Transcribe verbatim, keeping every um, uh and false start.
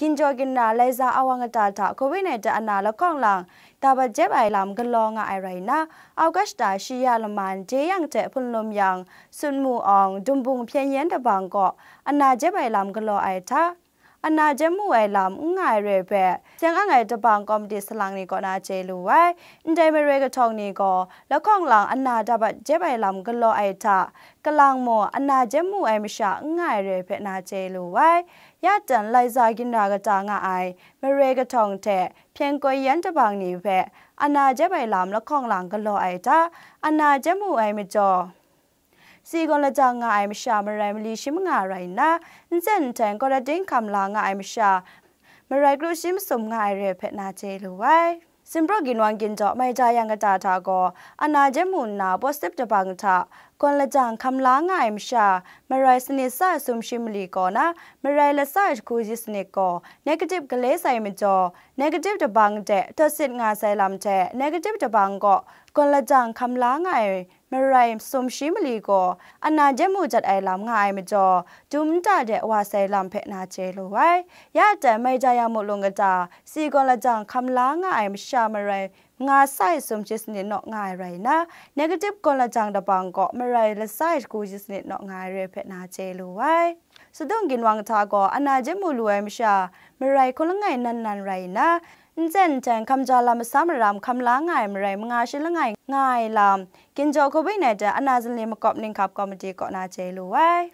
ginjaw ginra, laiza awang kata hta covid nineteen ana lahkawng lang dapat jep ai lam galaw nga ai rai nna, August ta shi ya laman de yang hte hpunlum yang, sut mu awng, dumbung hpyen yen dabang kaw ana jep ai lam galaw ai hta, ana jep mu ai lam n nga ai re ai hpe, seng ang ai dabang kawmiti salang ni kaw na chye lu ai. Ndai maroi kahtawng ni gaw lahkawng lang ana dapat jep ai lam galaw ai hta, kalang maw ana jep mu ai masha n nga ai re ai hpe na chye lu ai. Ya tan laiza ginra kata nga ai maroi kahtawng hte hpyen koi yan dabang ni hpe ana jep ai lam lahkawng lang galaw ai hta, ana jep mu ai majaw, si gawn lajang nga ai masha marai mali shi manga rai nna, nsen nhteng kawrating hkam la nga ai masha marai kru shi masum nga ai re ai hpe na chye lu ai. Sumpraw ginwang ginjaw mai ja yang kata hta gaw, ana jep mu nna positive dabang hta gawn lajang hkam la nga ai masha marai sanit sa sum shi mali kaw na, marai latsa ai jahku ji sanit gaw negative galai sai majaw, negative dabang de tawsit nga sai lam hte negative dabang kaw gawn lajang hkam la nga ai marai sum shi mali gaw, ana jep mu jat ai lam nga ai majaw, dum nta de wa sai lam hpe na chye lu ai. Ya tan mai ja yang mu lung kata, si gawn lajang hkam la nga ai masha marai manga sa ai sum shi sanit naw nga ai rai nna, negative gawn lajang dabang kaw marai latsa ai jahku shi sanit naw nga ai re ai hpe na chye lu ai. Sadung ginwang hta gaw ana jep mu lu ai masha marai hkun langai nan nan rai nna, nsen nhteng hkam ja lam masam maram hkam la nga ai marai manga shi langai nga ai lam, ginjaw covid nineteen ana zali makawp ninghkap kawmiti kaw na chye lu ai.